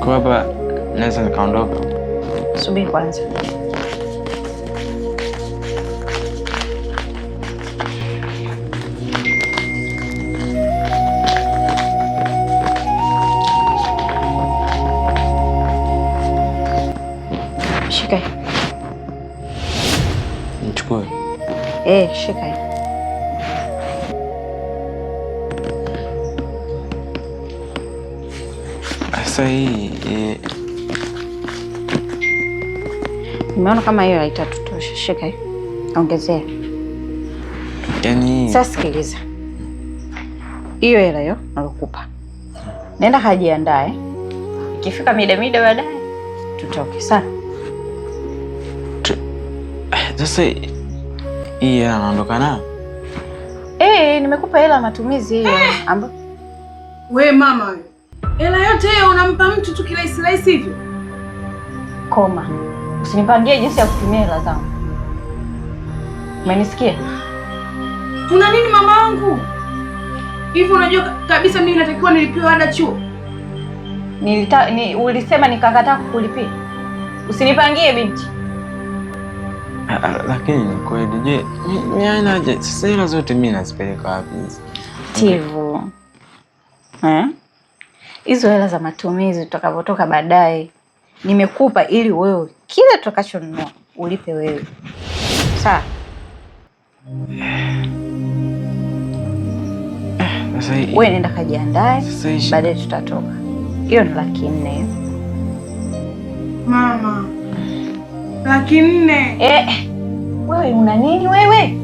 Kwa hapa naweza nikaondoka. Subiri kwanza. Shika. Nichukue. Eh, shika. Sasa hii Nimeona kama hiyo haitatutosha. Shika hiyo. Ongezea. Yani sasa sikiliza. Hiyo hela hiyo nalokupa. Nenda kajiandae. Ikifika mida mida baadaye tutoke. Sawa? Sasa hii hela naondoka nayo? Eh, nimekupa hela matumizi hiyo. We mama wewe. Hela yote hiyo unampa mtu tu kirahisi rahisi hivyo? Koma. Usinipangie jinsi ya kutumia hela zangu. Umenisikia? Una nini mama wangu? Hivi unajua kabisa mimi natakiwa nilipiwe ada chuo? Ulisema nikakataa kukulipia. Usinipangie binti. Lakini ni kweli, je, mimi haina sasa hela zote mimi nazipeleka wapi hizi? Tivu. Hizo hela za matumizi tutakapotoka baadaye nimekupa ili wewe kile tutakachonunua ulipe wewe. Sawa? Sasa wewe nenda kajiandae, baadaye tutatoka. Hiyo ni 400,000. Mama, 400,000. Wewe una nini wewe?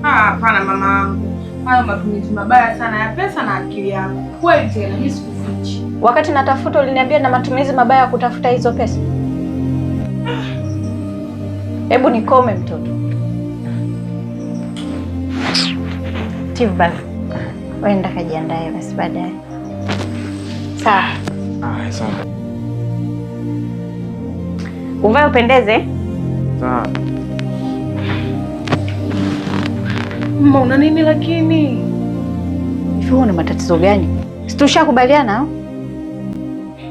Hapana mama wangu. Hayo matumizi mabaya sana ya pesa na akili yako. Kweli tena mimi sikufichi. Wakati natafuta uliniambia na matumizi mabaya ya kutafuta hizo pesa. Hebu nikome mtoto. Tivu basi. Wewe nenda kajiandae basi baadaye. Sawa. Sawa. Uvae upendeze. Sawa. Mama una nini lakini? Hivi una matatizo gani? Si tushakubaliana au?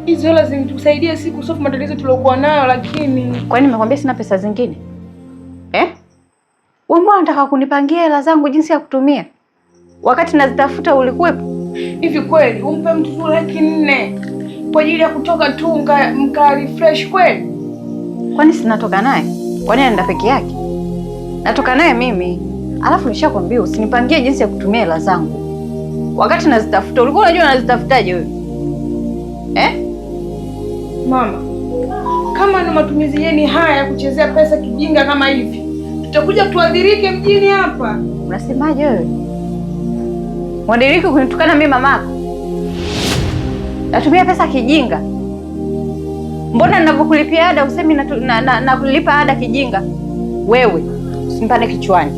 Hizo hela zinitusaidia siku sofu matatizo tuliokuwa nayo lakini. Kwani nimekwambia sina pesa zingine? Eh? Wewe mbona unataka kunipangia hela zangu jinsi ya kutumia? Wakati nazitafuta ulikuwepo? Hivi kweli umpe mtu 400,000 kwa ajili ya kutoka tu mka refresh kweli? Kwani sinatoka naye? Kwani anaenda peke yake? Natoka naye mimi. Alafu nishakwambia usinipangie jinsi ya kutumia hela zangu. Wakati nazitafuta ulikuwa unajua nazitafutaje wewe? Eh? Mama, kama ni matumizi yenu haya ya kuchezea pesa kijinga kama hivi, tutakuja tuadhirike mjini hapa. Unasemaje wewe? Mwadiriki kunitukana mimi mamako? Natumia pesa kijinga? Mbona ninavyokulipia ada usemi na kulipa ada kijinga? Wewe usinipande kichwani.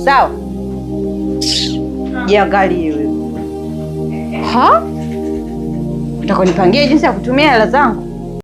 Sawa? Jiangalie wewe. Ha? Utakonipangia jinsi ya kutumia hela zangu?